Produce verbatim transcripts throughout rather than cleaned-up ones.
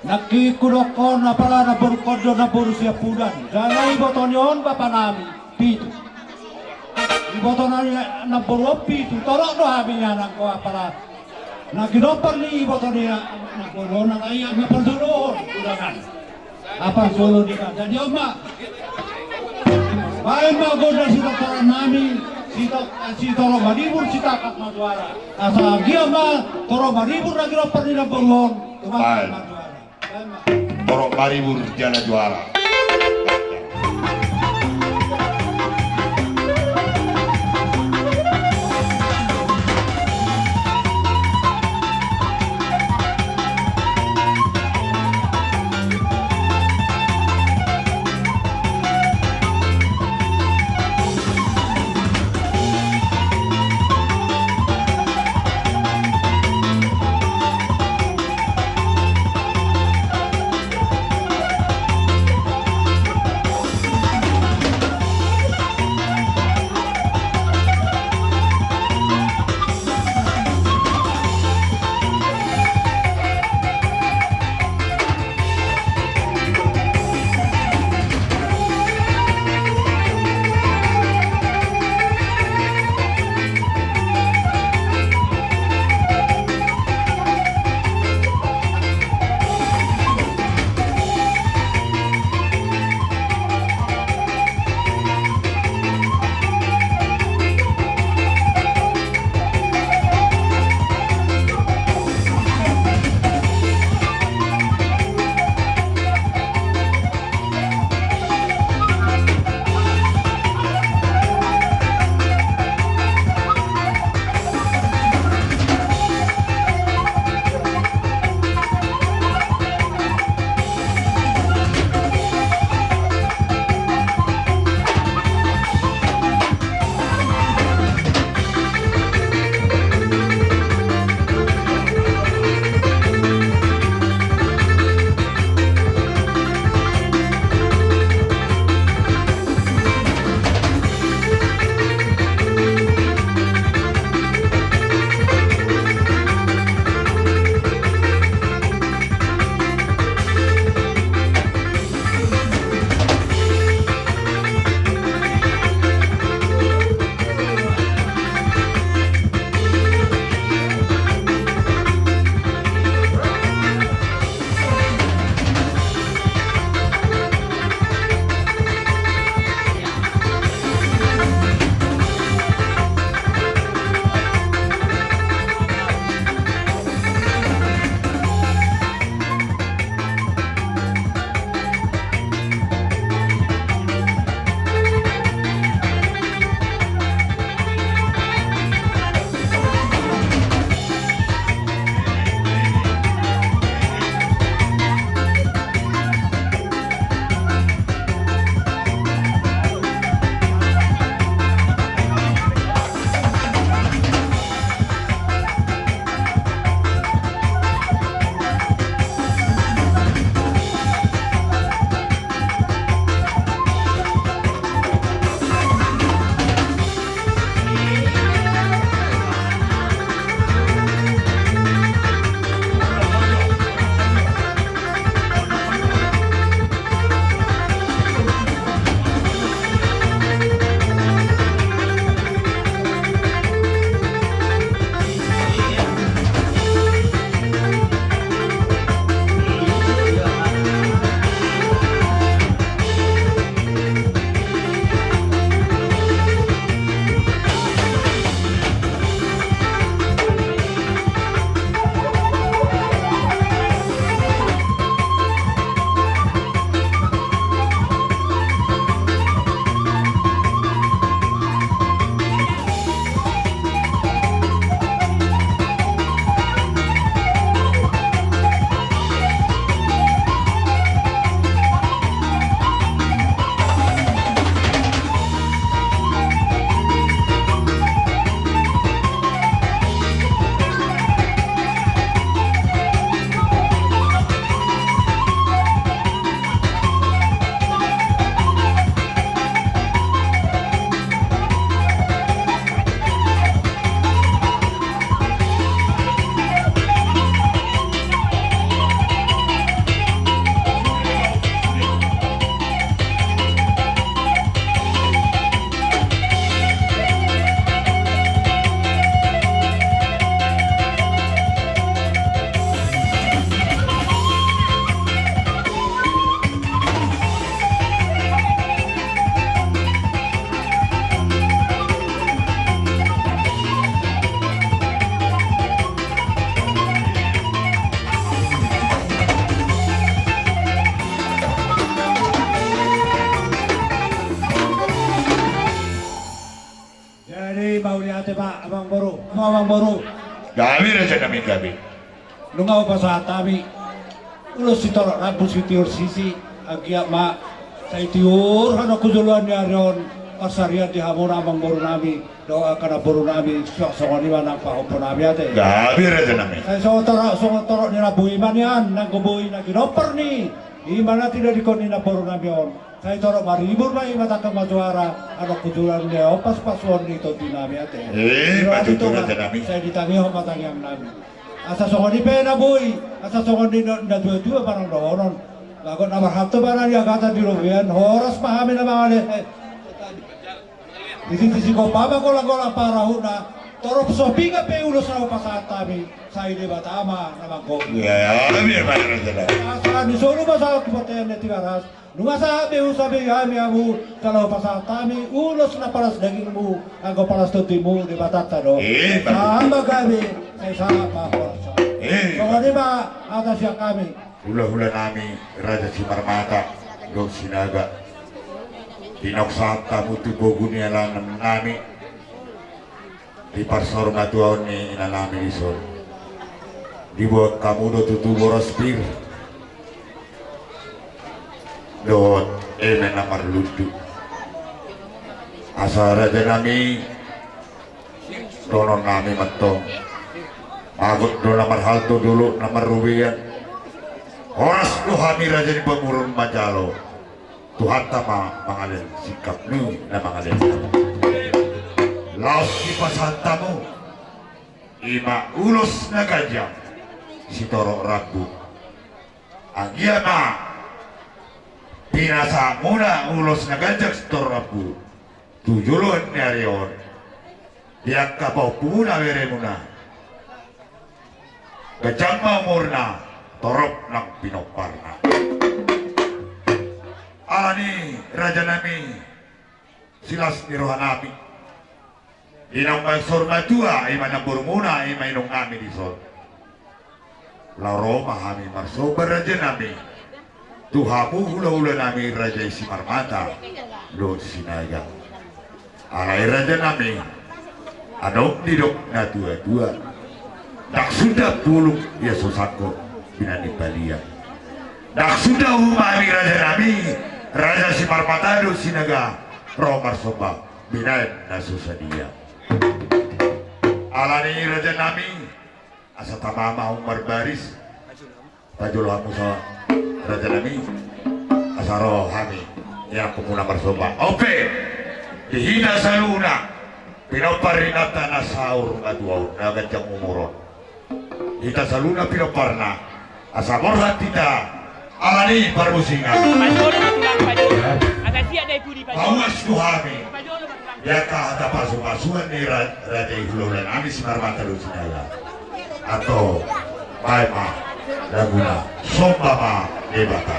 Nangkin hudokkon apala namborungkon do namboru Siampudan. Jala iboto ni on bapa nami pitu. Iboto nami namboru on pitu. Torop do hami nian anggo apala na ginompar ni iboto ni namboru on, alai anggo parjolo on undangan. Apa solo ni kan. Jadi on ma. Baen ma gondang sitorop nami, sitorop, sitorop maribur sitangkap ma juara. Asa anggiat ma torop maribur na ginompar ni namboru on. Baen. Torop maribur jala juara. Amangboru. Gabe raja nami, gabe. Nunga hupasahat hami ulos sitorop rambu sitiur sisi, anggiat ma sai tiur hamu tu joloan ni ari on, parsarian di hamuna amangboru nami dohot angka namboru nami, suang songon i ma nang pahompu nami ate. Gabe raja nami. Sai songon torop, songon torop ni rambu i ma nian nanggo boi na ginompar ni, i ma na tinadingkon ni namboru nami on. Sai torop maribur ma i ma tangkas marsuara, adong tu joloan ni ari on pasupasu ni tondi nami ate. Eh, ma tutu raja nami. Sai ditangihon ma tangiang nami. Asa songon i pe na boi, asa songon i na, na tuatua ma nang dohonon. Bagot na marhalto ma na niagatan di robean, horas ma hami na mangalean. Di sisi sigompa ma golang-golang parahutna, torop so pinga pe ulos na hupasahat hami, sai Debata ma na manggohi. Ya, biar mana saja. Asa ni solu ma sahat tu bontean ni Tigaras, nunga sahat be husabei hami hamu, jala hupasahat hami ulos na palas dagingmu, anggo palas tondimu, Debatanta do. Eh, bagus. Sahat ma gabe, sai sahat ma horas. Eh. Songon i ma hata sian hami. Hulahula nami Raja Simarmata dohot Sinaga, pinangido hamu tu pogu ni alaman nami, di parsaurmatuaon ni ina nami dison. Diboan hamu do tutu boras pir dohot eme na marlundu. Asa raja nami, dohonon nami ma antong, bagot do na marhalto, dolok na marrobean. Horas do hami raja ni pamoruon manjalo, Tuhanta ma mangalean singkap ni na mangalean. Laos dipasahat hamu i ma ulos na ganjang sitorop rambu. Anggiat ma pinasahatmuna ulos na ganjang sitorop rambu tu joloan ni ari on di angka pahompumuna, beremuna. Ganjang ma umurna, torop nang pinomparna. Alani raja nami, silas ni roha nami, di naung mansai saur matua, i ma namborumuna, i ma inong nami dison. Laho ro ma hami marsomba raja nami tu hamu hulahula nami raja i Simarmata dohot Sinaga. Alai raja nami, adong didok na tuatua, ndang suda pulung ia so sangkot binaen ni balian. Ndang suda umami raja nami, raja Simarmata dohot Sinaga, ro marsomba binaen na so sadia. Alani raja nami, asa tama ma hamu marbaris. Pajolo hamu sa raja nami, asa ro hami ianakhonmuna marsomba. On pe, di hita saluhutna pinompar ni inanta na saur matua on, na ganjang umur on. Hita saluhutna pinomparna, asa borhat hita alani parmusingan. Pajolo ma tulang, pajolo. Asa siat do i pudi, pajolo. Pauas tu hami. Pajolo ma tulang. Di angka hata pasupasuan ni ra-, raja i hulahula nami Simarmata dohot Sinaga. Antong, baen ma laguna, somba ma Debata.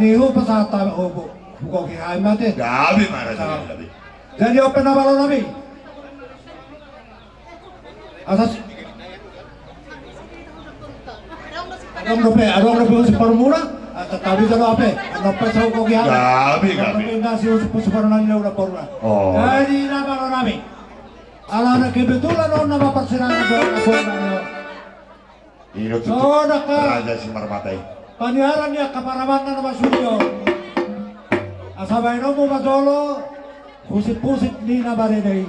Ni hupasahat hami, hugohi hami ma ate. Gabe ma raja, gabe. Jadi on pe na malo nami. Asa si- Adong dope, adong dope husi parmuna. Asa tabi jalo ape. Adong pe sa hugohi hami. Gabe, gabe. Adong dope na si husi parmuna ni uda parmuna. Jadi na malo nami. Alana kebetulan on nama parsirangan dohot na bona ni on. Ino tutu raja Simarmata i. Paniaran ni angka paramanna na masudi on. Asa baenonmu ma jolo husip-husip ni na mareda i.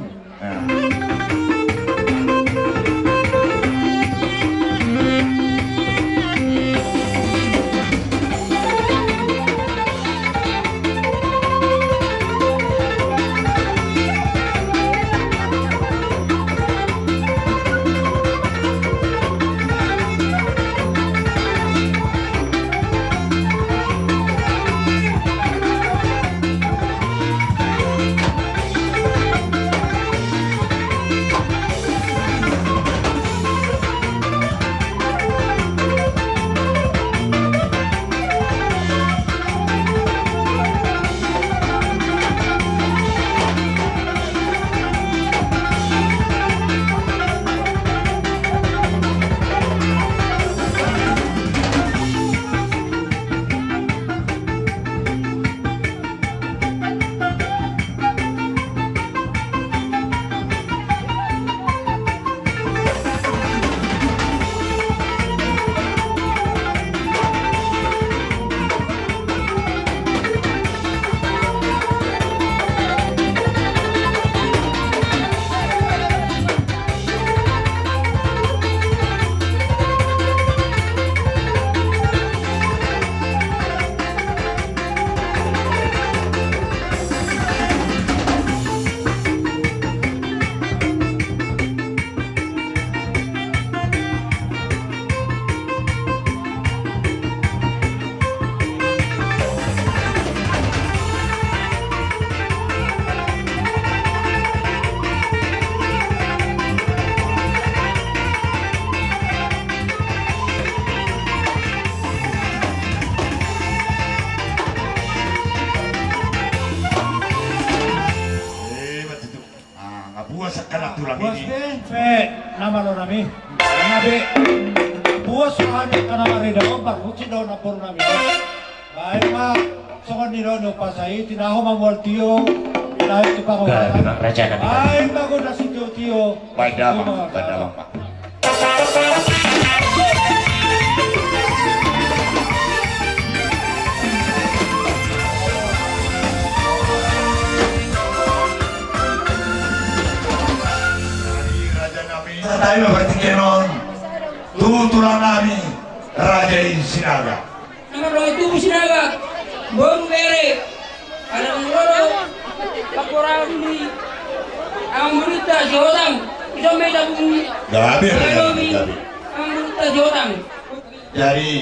Nga puas angka na tulang i. Puas be, pe na malo nami. Nga be puas roha ni angka na mareda on, marhutsi dohot namboru nami. Baen ma songon nidok ni umpasa i, tinahu ma mual tio, tinahu tu pangomoan. Baen ma gondang sitio-tio. Baen damang, baen damang ma. Raja nami, satai ma partingkian on tu tulang nami Raja i Sinaga. Nama dong itu Sinaga, boru bere. Ada mangolo, pakorang ni Amang Boruta Sihotang. Iso me tabung. Gabe, gabe. Amang Boruta Sihotang. Jadi,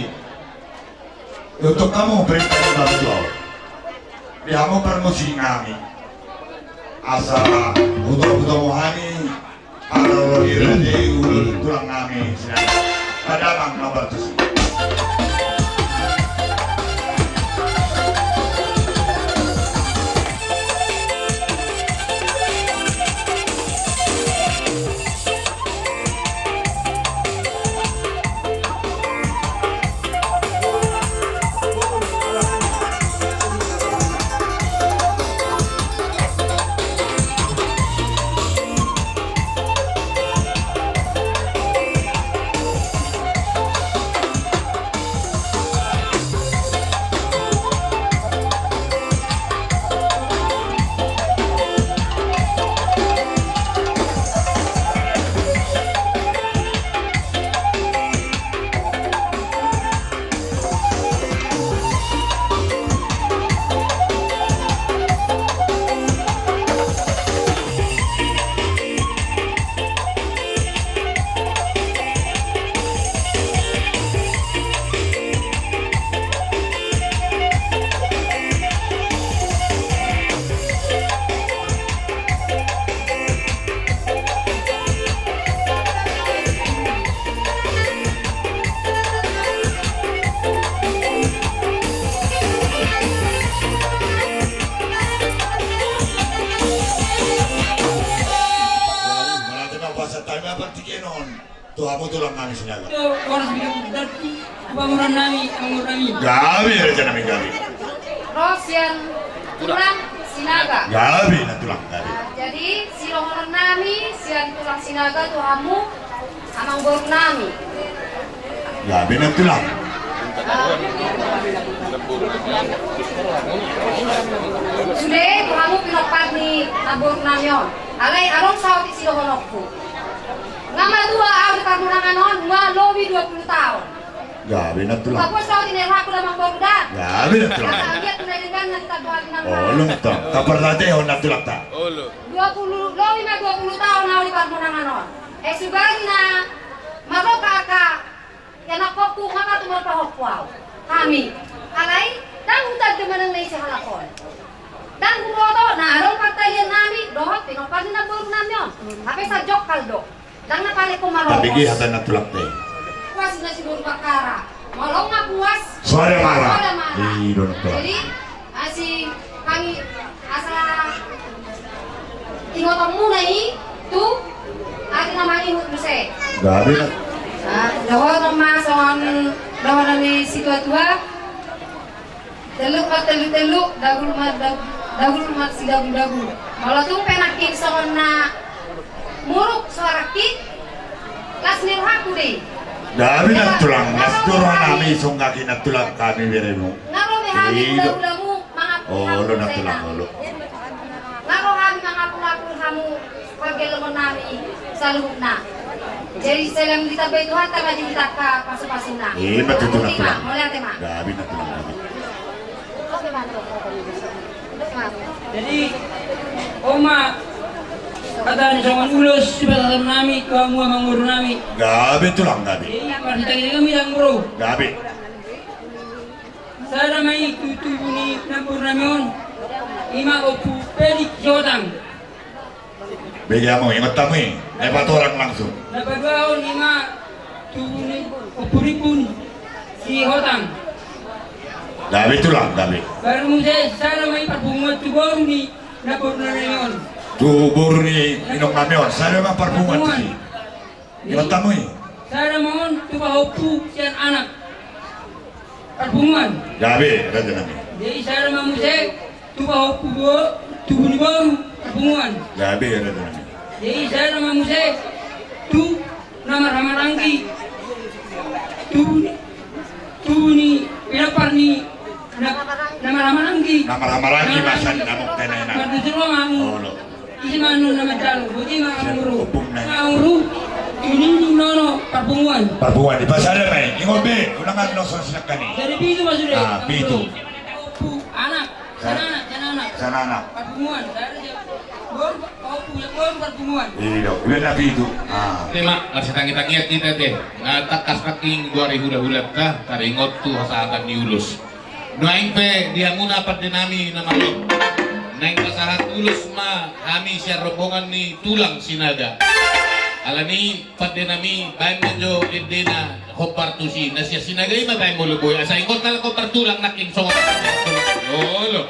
untuk hamu perintah di bawah, di hamu parmusik nami. Asa, untuk, untuk hami, Halo, ira di ulu tulang nami, silakan. Padamang nomor tujuh. Tu hamu tulang nami Sinaga. Tu horas bidang dati, tu pamoruon nami, pamoruon nami. Gabe, raja nami, gabe. Ro sian tulang Sinaga. Gabe, nantulang, gabe. Nah, jadi, sidohonon nami, sian tulang Sinaga, tu hamu, amangboru nami. Gabe, nantulang. Sude, tu hamu pinompar ni namboru nami on. Alai, adong saotik sidohononku. Nga matua au di parmonangan on, nga lobi dua pulu taon. Gabe, nantulang. Nga puas au di nai rohangku da, amangboru da. Gabe, nantulang. Nga tabiat tu na denggan na di tatoa di nang. Olo, nantulang. Taparlatehon, nantulang, ta. Olo. Dua pulu, lobi ma dua pulu taon au di parmonangan on. Eh, subaen na marroha angka ianakhonku, nga martua marpahompu au. Hami. Alai, ndang hutanda manang na ise halak on. Ndang huboto, na adong partalian nami, dohot pinompar ni namboru nami on. Hape sajokkal do. Ndang na palingkon marroha. Tabege hata nantulang te. Puas na si boru Bakkara. Molo nga puas. Soada mara. Soada mara. I do nantulang. Jadi, asi kami asa ingotonmuna i tu ari na mangihut muse. Gabe. Ah, dohonon ma songon dohonon ni situatua. Telluk martellutellu, dagul mar-, dag-, dagul marsidaguldagu. Molo tung pe nangkin songon na muruk suarangki, las ni rohangku do i. Gabe nantulang, las do roha nami, songgaki nantulang hami beremu. Nga ro be hami hulahulamu mangampuli hamu. Olo nantulang, olo. Nga ro hami mangampulapul hamu pargellengon nami saluhutna. Jadi sai lam ditambai Tuhanta ma di hita angka pasupasuna. Ima tutu nantulang. Mauliate ma. Gabe nantulang, gabe. Jadi, on ma hata ni songon ulos sipata nami tu hamu amangboru nami. Gabe tulang, gabe. Jadi, marhite hami ndang ro. Gabe. Sada ma i tu tubu ni namboru nami on, ima Ompu Pelik Sihotang. Bege hamu, ingot hamu i, na patorang langsung. Na paduahon ima tubu ni Ompu Ribun Sihotang. Gabe tulang, gabe. Baru muse sada ma i parpunguan tu boru ni namboru nami on. Tu boru ni inong nami on, sada ma parpunguan tu si. Ingot hamu i. Sada ma on tu pahompu sian anak. Parpunguan. Gabe, raja nami. Jadi sada ma muse tu pahompu bo-, tubu ni boru, parpunguan. Gabe, raja nami. Jadi sada ma muse tu na marhahamaranggi. Tubu ni, tubu ni pinompar ni na, na marhahamaranggi. Na marhahamaranggi, na masa ni namok tenena. Martusur ma hamu. Olo. Ise ma annon na manjalo, boti ma anguru. Anguru. Tunini nono parpunguan. Parpunguan, dipasada ma i. Ingot be, unang annon songon sinangkan i. Jadi pitu ma sude. Ah, pitu. Anak, sian anak, sian anak. Sian anak. Parpunguan, sada sian boru, parpunguan. Iya, udah na pitu. Ah. Ima, marsitangitangian hita te. Nga tangkas nangkin goari hulahulanta, taringot tu hasahatan ni ulos. Nuaeng pe di hamuna pande nami na malo. Naeng pasahat ulos ma hami sian rombongan ni tulang Sinaga. Alani pande nami baen ma jo endena hombar tusi. Na sian Sinaga i ma baen molo boi. Asa ingot halak hombar tulang nangkin songon. Olo.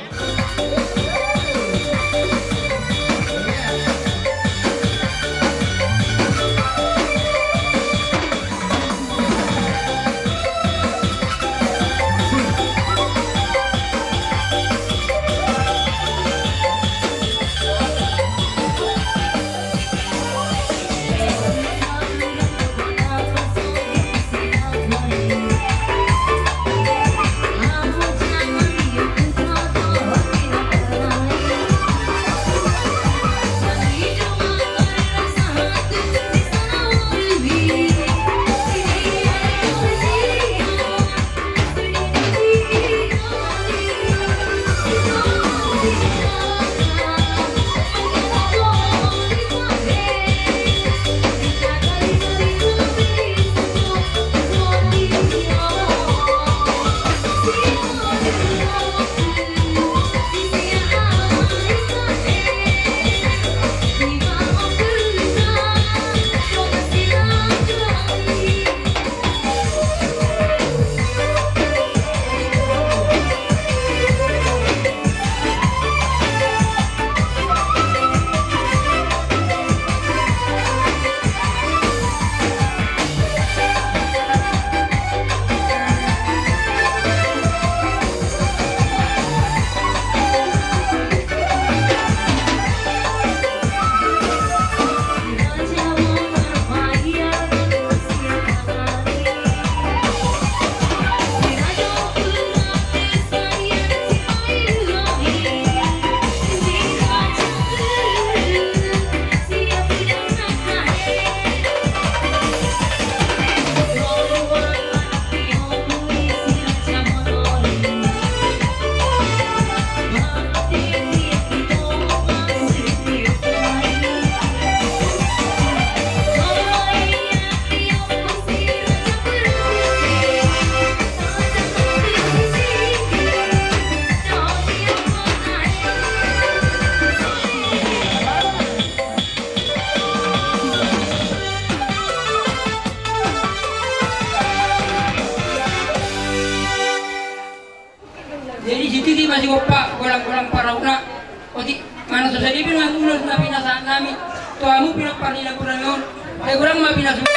Godang parauna, otik, mana so sadipi na ulos na pinasahat nami tu hamu pinompar ni na godang on, sai godang ma pinasahat.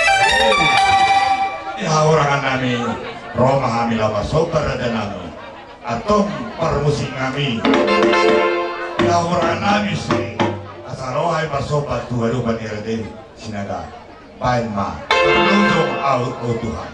Hahurangan nami, ro ma hami laho marsomba raja nami. Antong parmusik nami, hahurangan nami, asa ro hami marsomba tu adopan ni raja i Sinaga. Baen ma, parlunjung ahu, o Tuhan.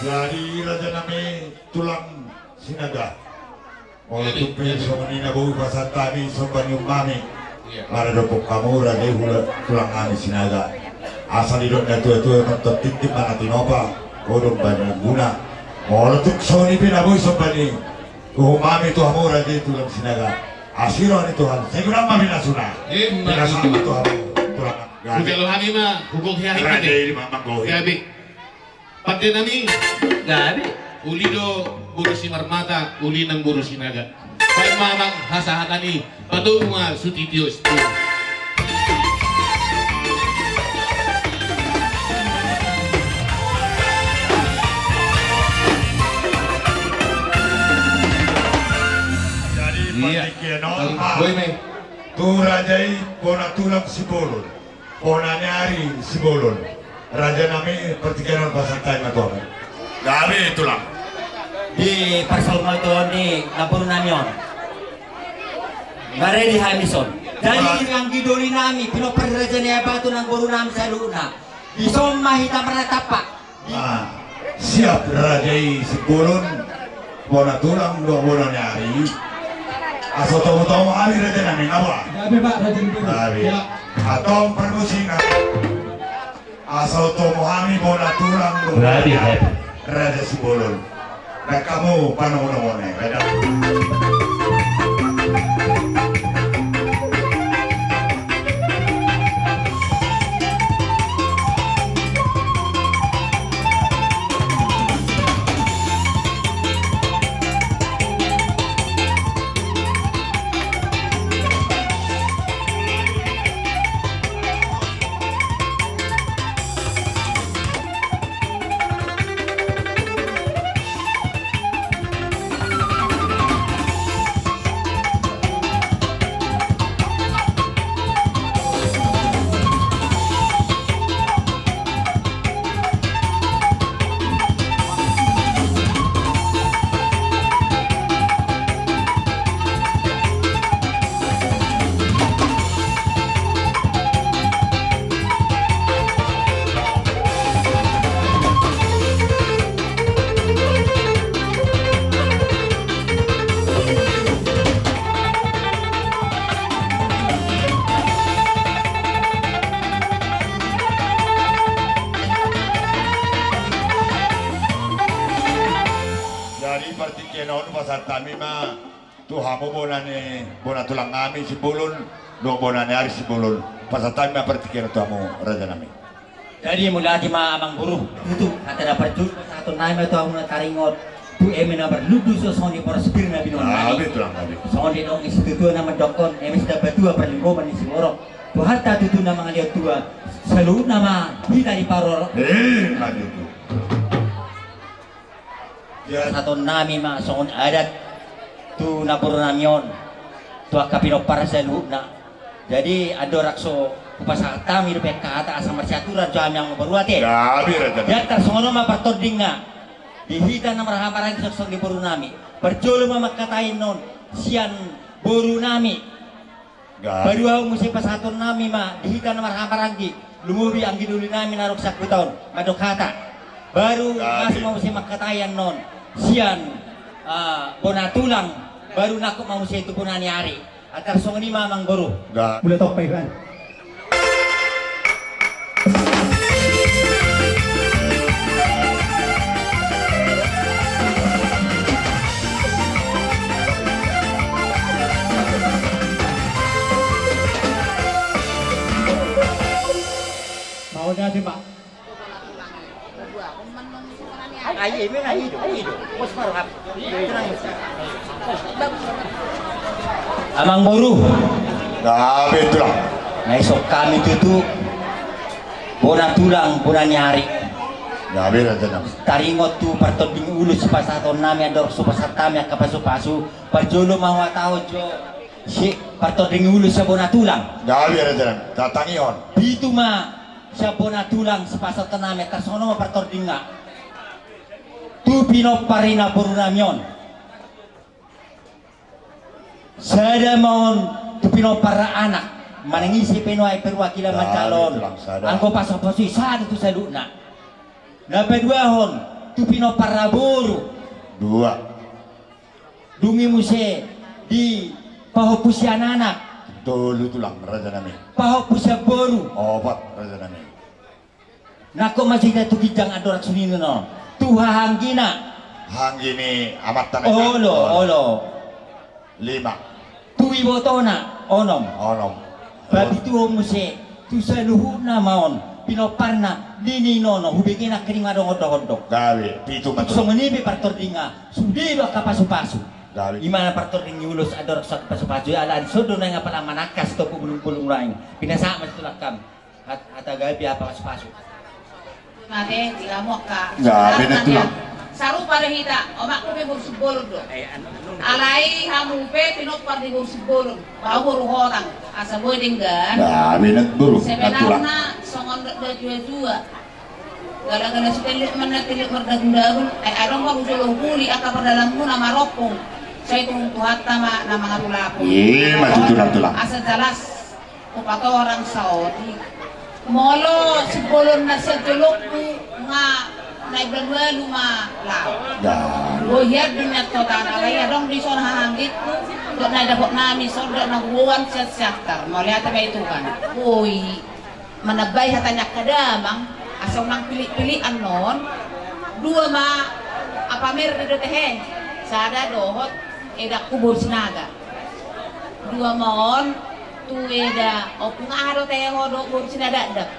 Jadi raja nami tulang Sinaga. Molo tung pe songon i na boi pasahat hami somba ni ummami. Iya. Maradophon hamu raja i, hula tulang nami Sinaga. Asa didok na tuatua, mantong tintin ma na tinopa, godang baen na guna. Molo tung songon i pe na boi somba ni ummami tu hamu raja i tulang Sinaga, asi roha ni Tuhan, sai godang ma pinasuna. Ima. Pinasuna ma tu hamu tulang. Gabe. Hujalo hami ma, hugok hea hita. Raja i ma manggohi. Gabe. Pande nami. Gabe. Uli do boru Simarmata, uli nang boru Sinaga. Baen ma amang hasahatan i, patogu ma sutitios. Jadi, iya, pandikian on, boi ma i. Tu raja i bona tulang Sibolon. Bona ni ari Sibolon. Raja nami, partingkian on pasahat hami ma tu hamu. Gabe tulang. Di parsaurmatuaon ni namboru nami on, maredi hami dison. Jadi, anggi doli nami, pinompar ni raja ni Aek Batu nang boru nami saluhutna, dison ma hita marnatampak. Ah, siap raja i Sibolon, bona tulang dohot bona ni ari. Asa tomo-tomo hami raja nami, na boha? Gabe, Pak, raja nami. Gabe. Ya. Antong parmusik nami. Asa tomo hami bona tulang dohot bona ni ari. Gabe, gabe. Raja Sibolon. Baen hamu panongo-nongo na i, raja. Pasahat hami ma tu hamu bona ni, bona tulang nami Simbolon, dohot bona ni ari Simbolon. Pasahat hami ma partingkian tu hamu raja nami. Jadi mauliate ma amang boru. Tutu, hata na parjolo pasahaton nami ma tu hamu na taringot tu eme na marlundu so songon i boras pir na binoan nami. Songon i didok ni situatua na mandokkon, eme sidamba tua parlinggoman ni siborok. Tuhanta tutu na mangalehon tua, saluhutna ma hita diparorot. Ima tutu. Pasahaton nami ma songon adat tu namboru nami on, tu angka pinompar saluhutna. Jadi andorang so hupasahat hami dope angka hata asa marsiaturan jo hami amang boru ate. Gabe raja nami. Jadi tarsongon on ma partordingna di hita na marhahamaranggi songon i boru nami. Parjolo ma mangkatai annon sian boru nami. Baru ahu muse pasahaton nami ma di hita na marhahamaranggi, lumobi anggi doli nami na adong sian huta on, mandok hata. Baru masuk ma muse mangkatai annon sian bona tulang, baru nangkok ma muse tu bona ni ari. Tarsongon i ma amang boru. Mula tong pa iban. Mau dah sih, Pak. Amang boru. Gabe tulang. Na isok hami tutu bona tulang bona ni ari. Gabe raja nami. Taringot tu partording ulos sipasahaton nami andorang so pasahat hami angka pasupasu. Parjolo ma huhatahon jo si partording ulos sian bona tulang. Gabe raja nami. Tatangihon. Pitu ma sian bona tulang sipasahaton nami, tarsongon on ma partordingna. Tu pinompar ni namboru nami on. Sada ma on tu pinompar anak, manang ise pe nuaeng perwakilan manjalo on. Anggo pasupasu i sada tu saluhutna. Na paduahon tu pinompar boru. Dua. Dung i muse di pahompu sian anak. Tolu tulang raja nami. Pahompu sian boru. Opat raja nami. Nangkok ma hita tu ginjang andorang suninna on. Tu hahaanggina. Hahaanggi ni amanta na olo, olo. Lima. Tu ibotona onom. Onom. Papituhon muse tu saluhutna ma on pinomparna nininono hubege nangkining madongondohon do. Gabe pitu ma. Songon i pe partordingna sude do angka pasupasu. Gabe. I ma na partording ni ulos andorang so pasupasu i ala ni son do naeng apala manangkas topu bulungbulung lain. Pinasahat ma situlang kam. Hata gabe apa pasupasu. Mate di hamu angka. Gabe na tulang. Sarupa do hita, omakku pe boru Simbolon do. Alai hamu pe pinompar di boru Simbolon. Bahu boru hotang. Asa boi denggan. Gabe na boru. Sebenarna songon do dua dua. Gala-gala sitelek mana telek mardagun-dagun. Eh adong ma hujolo huli angka pardalanmu na marompung. Sai tung Tuhanta ma na mangatulapung. Ima tutu na tulang. Asa jelas. Hupatorang saotik. Molo Simbolon na sian jolongku nga na ibalualu ma laho. Bohian do nian totana alai adong di son hahaanggingku. Dok na dapot nami son dok na huboan sian siantar mauliate ma i Tuhan. Boi manambai hata ni angka damang asa unang pilik-pilik annon. Dua ma apa mer do tehe sada dohot edakku boru Sinaga. Dua ma on tu eda ompung aha do tehe ho do boru Sinadakdak.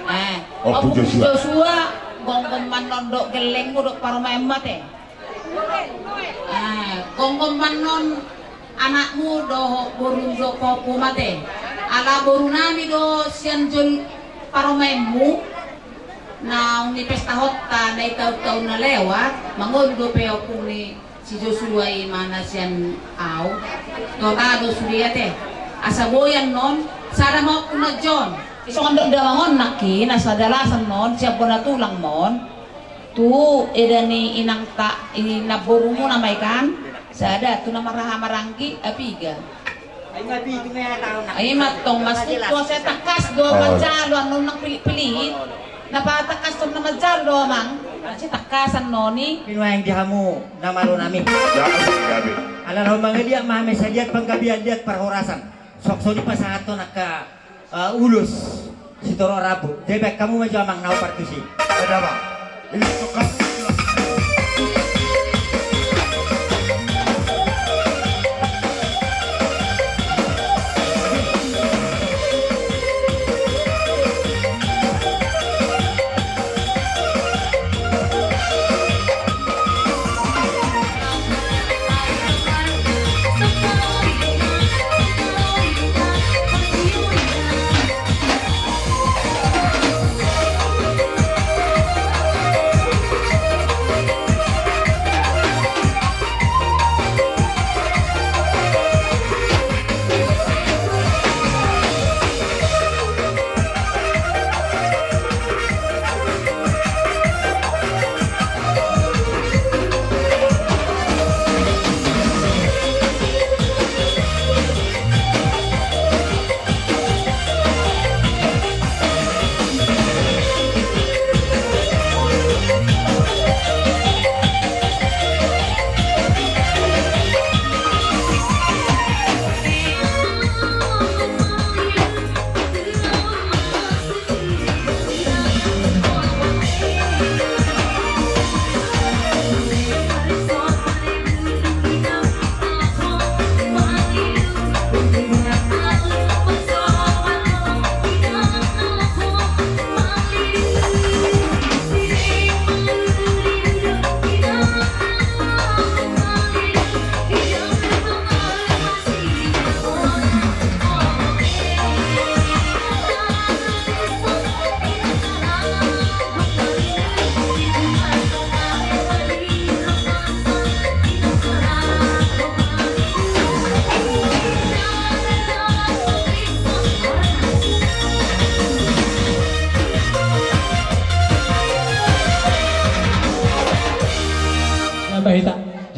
Eh, ompung Joshua. Joshua. Gomgom mannon do gellengmu do parumaenmu ate. Eh, gomgom mannon anakmu do boru do pahompu mate. Ala boru nami do sian jol parumaenmu. Naung ni pesta hotta na i taun-taun na lewat mangolu dope ompung ni si Joshua i ma na sian au. Tota do sude ate. Asa boi annon sada ma ompung na jon. Isongon dok damangon nangkin asa jalasan non sian bona tulang mon. Tu eda ni inangta i namborumuna ma i kan. Sada tu na marhahamaranggi apiga. Ima tong mas tu asa tangkas do manjalo annon nang pilik-pilik. Na patangkas tong na manjalo do amang. Asa tangkas annon i. Pinuaeng di hamu na malo nami. Ala na humangaliat ma hami saliat panggabean liat parhorasan. Sok soni pasahaton angka ulos sitorop rambu. Jadi baen hamu ma jo amang na opat tusi. Ada bang. Ini tukang.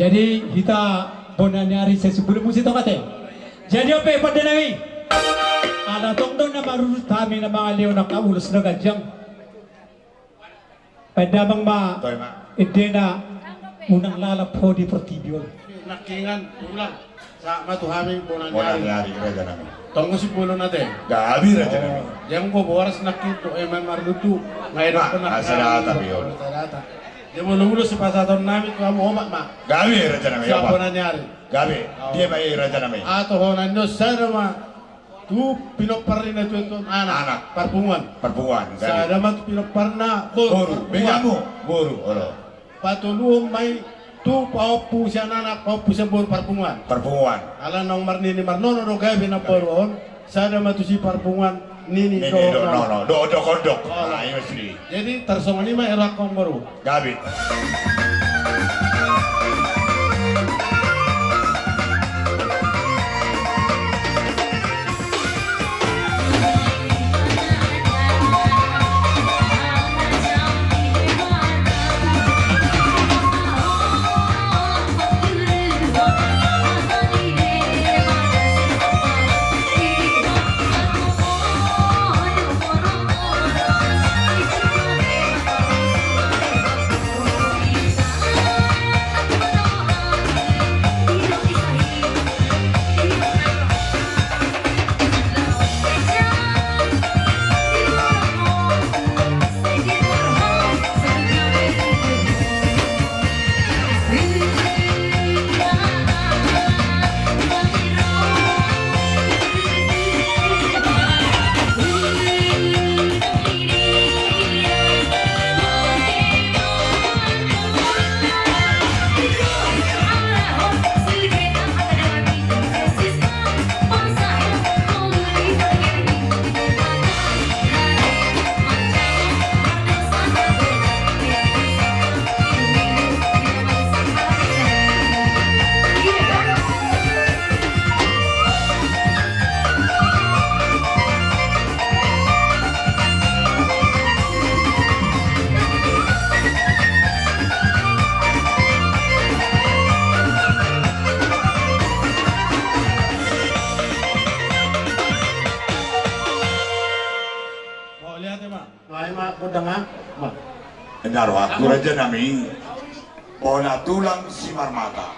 Jadi hita bona ni ari sai simbulon muse tong ate. Jadi on pe pande nami, ala tong do na marurut hami na mangalehon angka ulos na ganjang. Baen damang ma endena, unang lalap ho di portibi on. Nangkiningan tulang, sahat ma tu hami bona ni ari. Bona ni ari, raja nami. Tong do simbulon ate. Gabe raja nami. Janggo boras nangkin tu ema marlutu. Ngai dok na sadata biol. Sadata. Dia molo ulos sipasahaton nami tu hamu omak ma. Gabe raja nami. Sahat bona ni ari. Gabe. Dia ma i raja nami. Atohonan ni on sada ma tu pinompar ni na tuatua on anak. Anak. Parpunguan. Parpunguan. Sada ma tu pinomparna boru. Boru. Bejamu. Boru. Olo. Patoluhon ma i tu pahompu sian anak, pahompu sian boru parpunguan. Parpunguan. Ala naung marnini marnono do gabe namboru on. Sada ma tusi parpunguan nini dohot nono. Dohot nono. Dohot dohot. Jadi tarsongon i ma i rohangkon boru. Gabe. Mauliate ma. Nuaeng ma gondang, ah. Ma. Enda rohangku raja nami. Bona tulang Simarmata.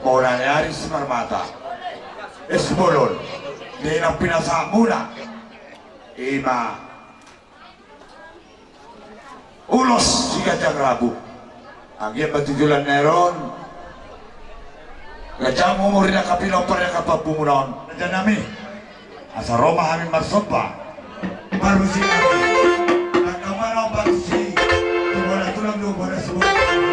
Bona ni ari Simarmata. Es bolon. Di na pinasahat muna. Ima. Ulos si ganjang rabu. Anggiat ma tu joloan ni ari on. Ganjang umur ni angka pinompar ni angka pahompu muna on. Raja nami. Asa ro ma hami marsomba. Parmusik nami. Angka mana on parmusik. Tu bona tulang tu bona sibolon.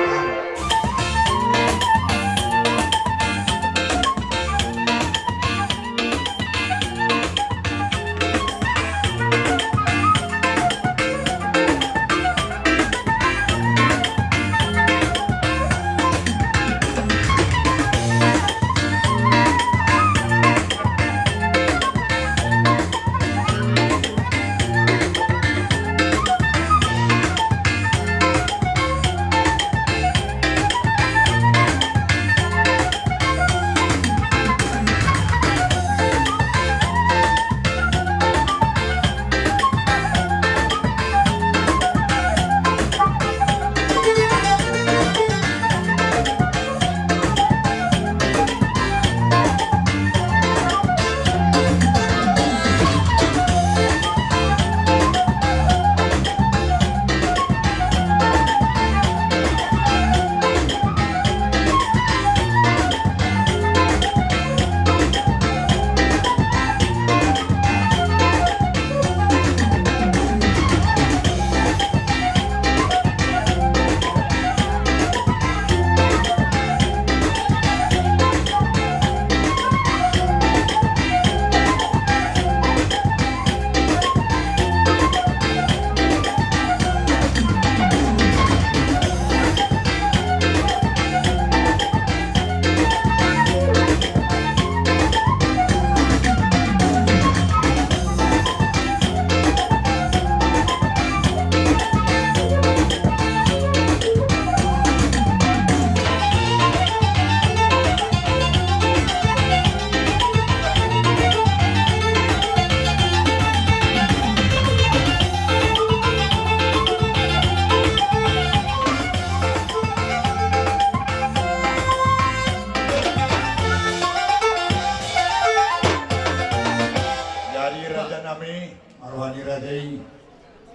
Nami, marroha ni raja i,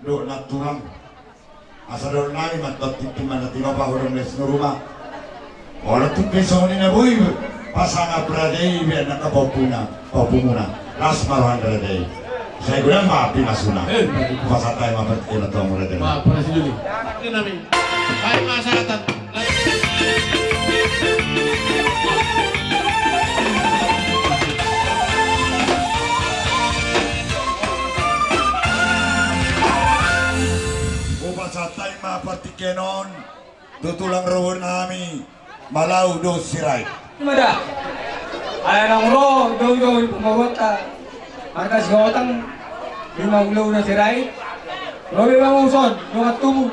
dohot nantulang. Asa dohonon nami ma, tingki ma na tinopa, hudang les ni ruma. Olo, tung pe songon i na boi pasangap raja i, baen angka pahompuna, pahompumuna. Las ma roha ni raja i. Sai godang ma pinasuna. Eh, baik. Hupasahat hami ma partingkian on tu hamu raja nami. Ma, parasi joli. Raja nami. Baik, ma sahatan. Hupasahat hami ma partingkian on tu tulang rorobot nami, Malau dohot Sirait. Ima da. Alai naung ro dohot dohot panggabeanta, marga Sihotang, ima hulahula Sirait. Ro be ma muse on, dongan tubu.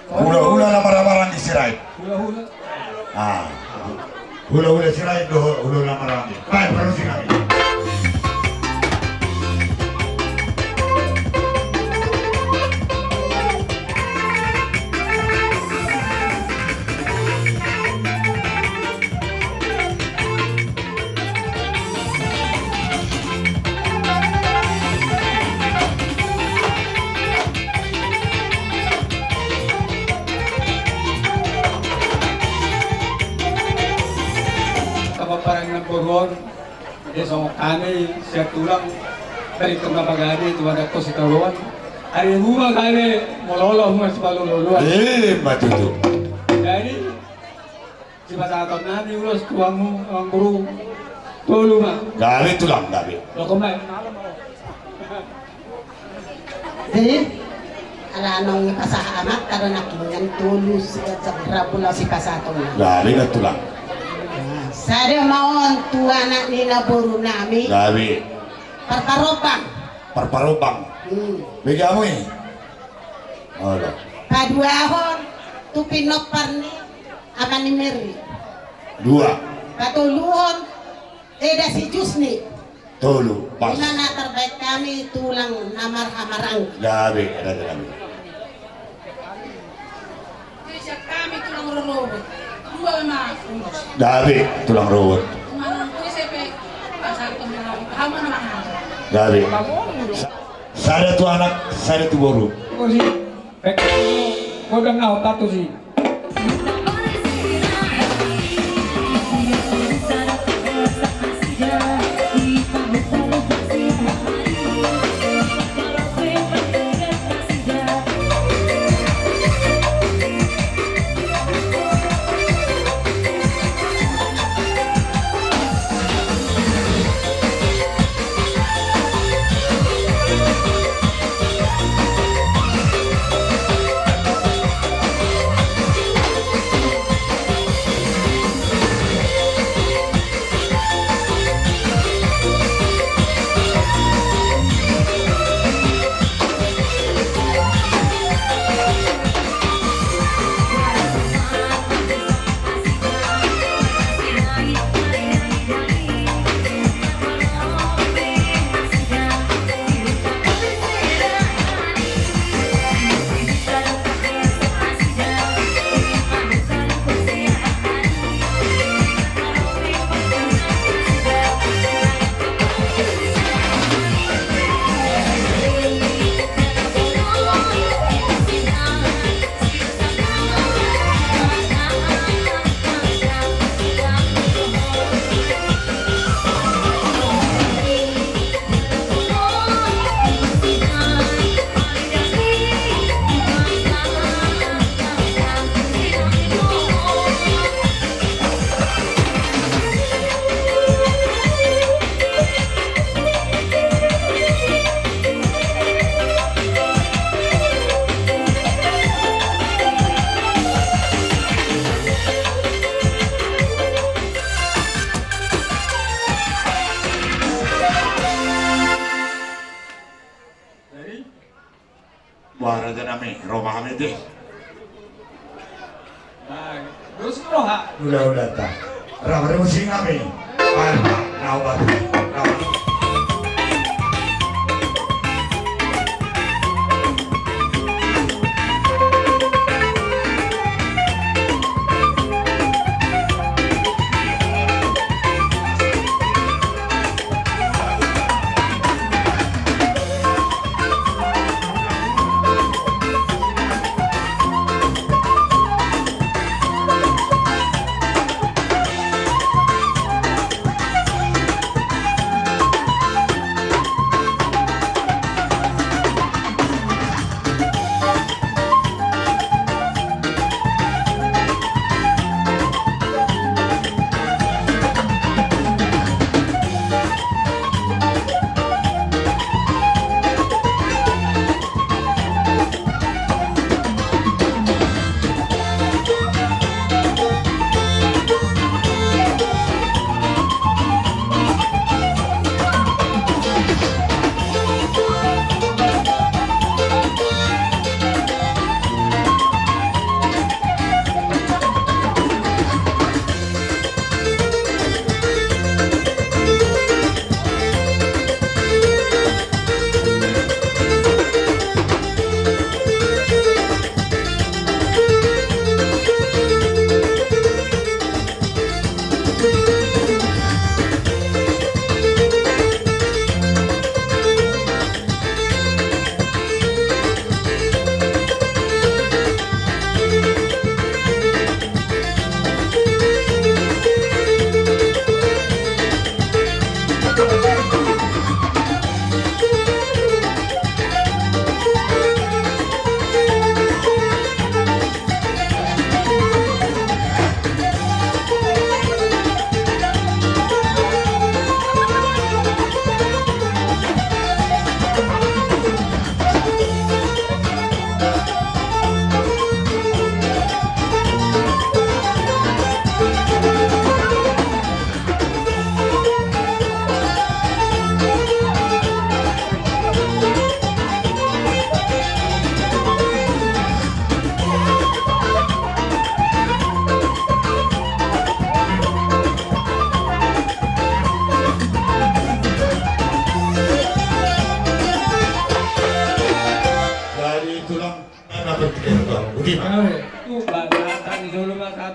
Hulahula na marhahamaranggi Sirait. Hulahula. Ah. Hulahula Sirait dohot hulahula na marhahamaranggi. Baik, parhobas nami. Tama parang na borgon. Jadi songon hami sian tulang, taritung na pagabe tu adat ni sitadoan. Ari huma gabe molo olo, huma sipalolo-oloan. Eh, ima tutu. Jadi sipasahaton nami ulos tu hamu, amang boru. Tolu ma. Gabe tulang, gabe. Lokom ma. Jadi ala naung dipasahat amanta do nangkiningan tolu, sian sagrabula sipasahaton nami. Gabe ma tulang. Sada ma on tu anak ni naboru nami. Gabe. Parparombang. Parparombang. Hmm. Bege hamu i. Olo. Paduahon tu pinompar ni ama ni Meri. Dua. Patoluhon eda si Jusni. Tolu, pas. Ima na tarbaen hami tulang na marhahamaranggi. Gabe, raja nami. Sian hami tulang rorobot. Dua ma ulos. Gabe, tulang rorobot. Gabe. Sa-, sada tu anak, sada tu boru. Pek, godang na hotatu si. Jadi, wah, raja nami, ro ma hami di. Nah, terus roha. Hulahulanta. Ra, ra musik nami. Baik, Pak. Nah, bagus. Nah, bagus.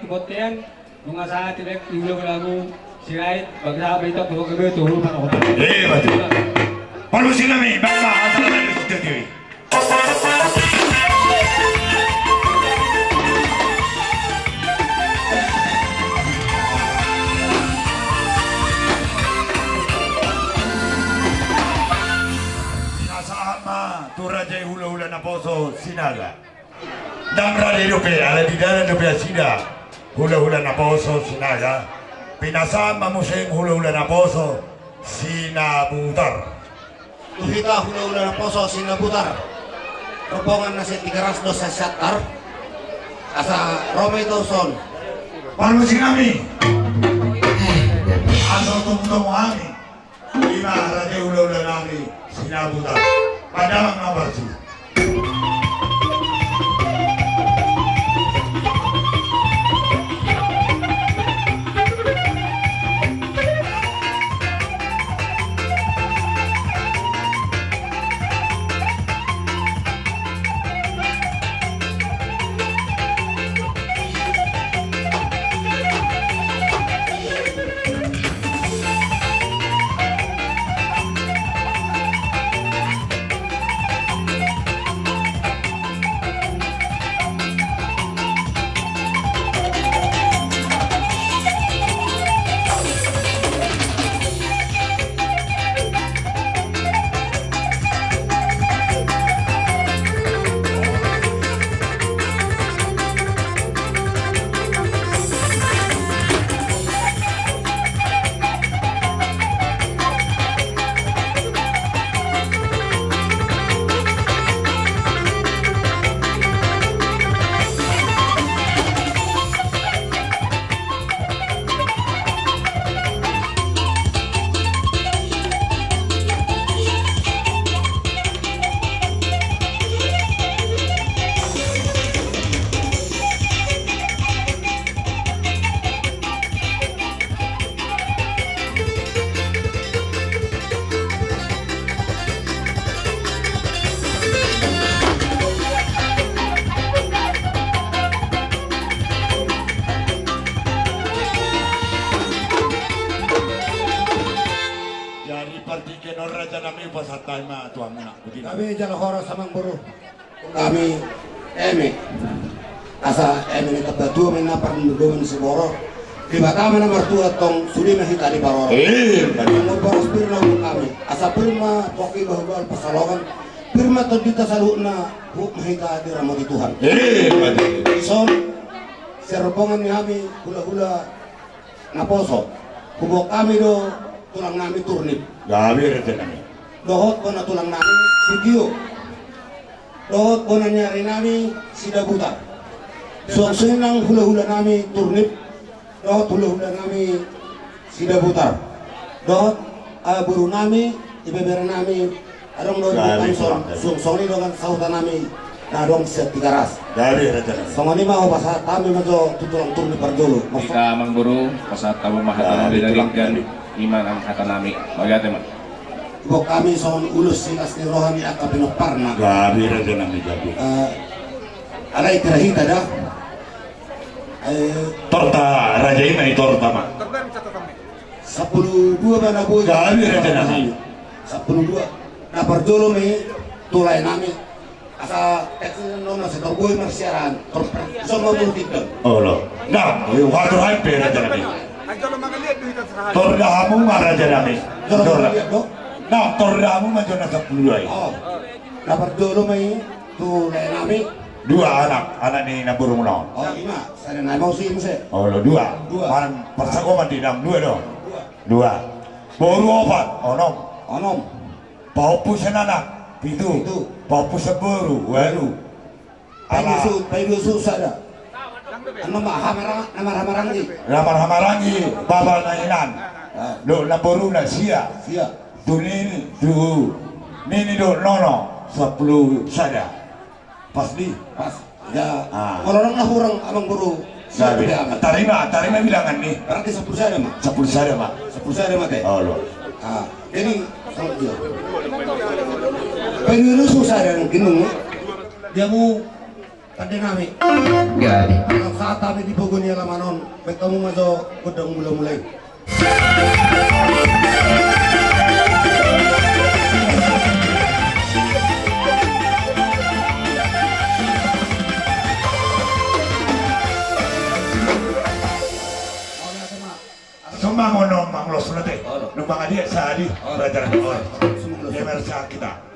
Bontean, nunga sahat direct di hulahulamu Sirait, bangsa berita tu gabe tu hulu panokotan. Eh, betul. Parmusik nami, bangsa asal dari situ. Pinasahat ma tu raja i hulahula naposo Sinaga. Ndang rade dope, ala di dalan dope nasida hulahula naposo Sinaga. Pinasahat ma muse hulahula naposo Sinabutar. Tu hita hulahula naposo Sinabutar, rombongan na sian Tigaras dohot sian Siantar, asa ro ma hita tu son. Parmusik nami. Asa tumtong hami. Ima raja hulahula nami Sinabutar. Padamang na parsi. Jadi partingkian on raja nami, hupasahat hami ma tu hamuna. Gabe jala horas amangboru. Hami eme, asa eme ni tambatua ma inna pardomuan siborok. Debata ma na martua, tong sude ma hita diparorot. Eh, betul. Boras pir na hubok hami, asa pir ma pongki bahulbahul pansalongan. Pir ma tondinta saluhutna, huhut ma hita diramoti Tuhan. Eh, betul. Dison, sian rombongan ni hami hulahula naposo, huboan hami do tulang nami Turnip. Gabe raja nami. Dohot bona tulang nami Sitio. Dohot bona ni ari nami Sidabutar. Suang songon i nang hulahula nami Turnip. Dohot hulahula nami Sidabutar. Dohot, eh, boru nami, ibebere nami, adong do di Bukang Son, suang songon i dongan sahuta nami na adong sian Tigaras. Gabe raja nami. Songon i ma hupasahat hami ma jo tu tulang Turnip parjolo. Hita amangboru, pasahat hamu ma hata nami, tulang nami. Ima nang hata nami. Mauliate ma. Huboan hami songon ulos silas ni roha ni angka pinomparna. Gabe raja nami, gabe. Eh, alai tira hita da. Eh, torta raja i ma i torta ma. Sampulu dua ma na boi. Gabe raja nami. Sampulu dua. Na parjolo ma i tu lae nami. Asa, eh, nona setor boi marsiaran. Tor, tor, so ma boi tindang. Olo. Nah, eh, huatur hami pe raja nami. Tor da hamu ma raja nami. Tor da. Nah, tor da hamu ma jo na sampulu dua i. Oh. Na parjolo ma i tu lae nami. Dua anak, anak ni namborumuna on. Oh, ima. Sada nai ma usi muse. Olo, dua. Dua. Manang parsakoman di dalam dua do. Dua. Dua. Boru opat, onom. Onom. Pahompu sian anak, pitu. Pitu. Pahompu sian boru, ualu. Ala. Paidua suhut, paidua suhut sada. Annon ma, hamarang-, na marhamaranggi. Na marhamaranggi, bapa nang inang. Ah. Dohot namboruna sia. Sia. Tu nini, tu nini dohot nono, sampulu sada. Pas di? Pas. Ya. Ah. Molo adong na hurang amangboru. Gabe. Tarima, tarima bilangan ni. Berarti sampulu sada ma. Sampulu sada ma. Sampulu sada ma te. Olo. Ah, jadi, oh, iya. Paidua suhut sada nang ginung. Dia mu Tanda nami. Gabe. Sahat hami di pogu ni alaman on, baen hamu ma jo gondang mula-mula i. Sumbangun no manglos nate. Numpangan dia sadi. Raja on. Dia merasa kita.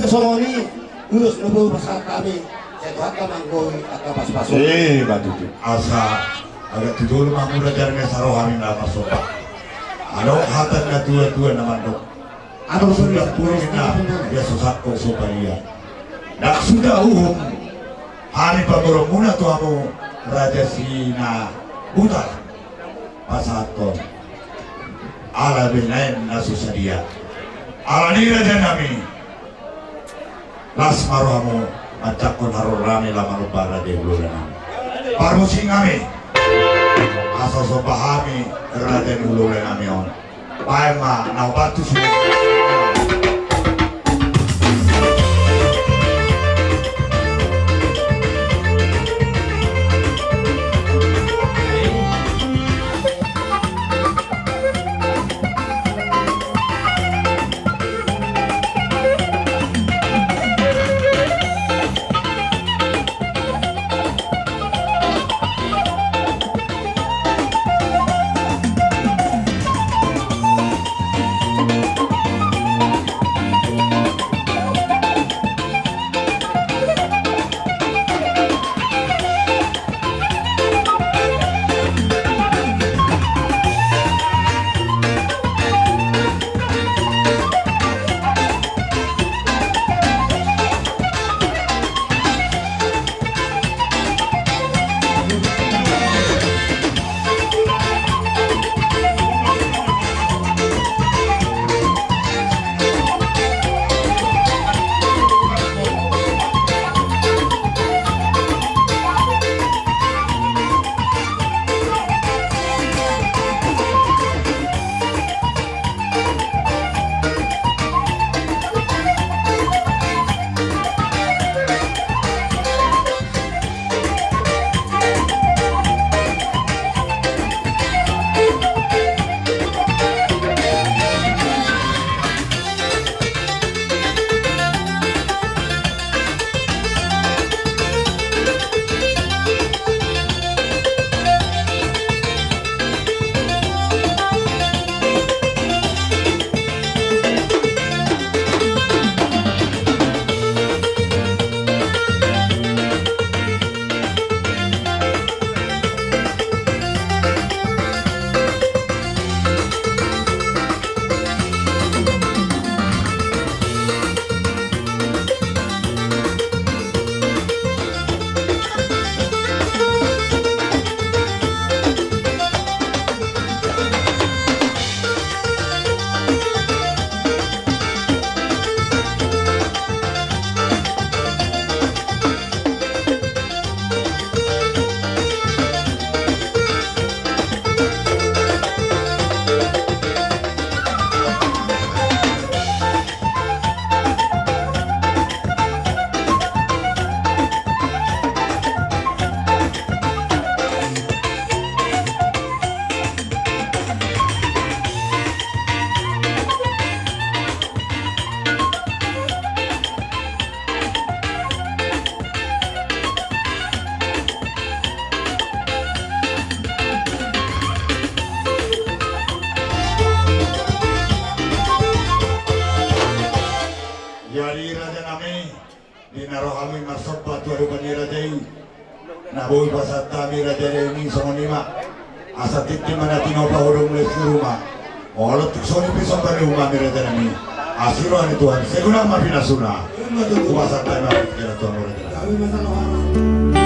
Songon i, ulos na boi pasahat hami, sai tu angka manggohi angka pasupasu. Eh, batu tu. Asa, agak tu dulu mamura jari mesa roha ni na masomba. Adong hata ni na tua-tua na mandok. Adong sudah pulih na, dia susah kok supaya. Dak sudah uhum. Hami pamoruonmuna tu hamu Raja Sinabutar. Pasahathon. Ala binaen na so sadia. Alani raja nami. Las ma rohamu manjangkon haroro nami laho manomba raja ni hulahula nami. Parmusik nami. Asa somba hami raja ni hulahula nami on. Baen ma na hubantu si Jadi raja nami, di na rohamu i marsomba tu adopan ni raja i, na boi pasahat hami raja i songon i ma. Asa tintin ma na tinopa, hodong mulai si ruma. Molo tung songon i pe somba ni umak ni raja nami, asi roha ni Tuhan, sai godang ma pinasuna. Hupasahat hami ma raja nami.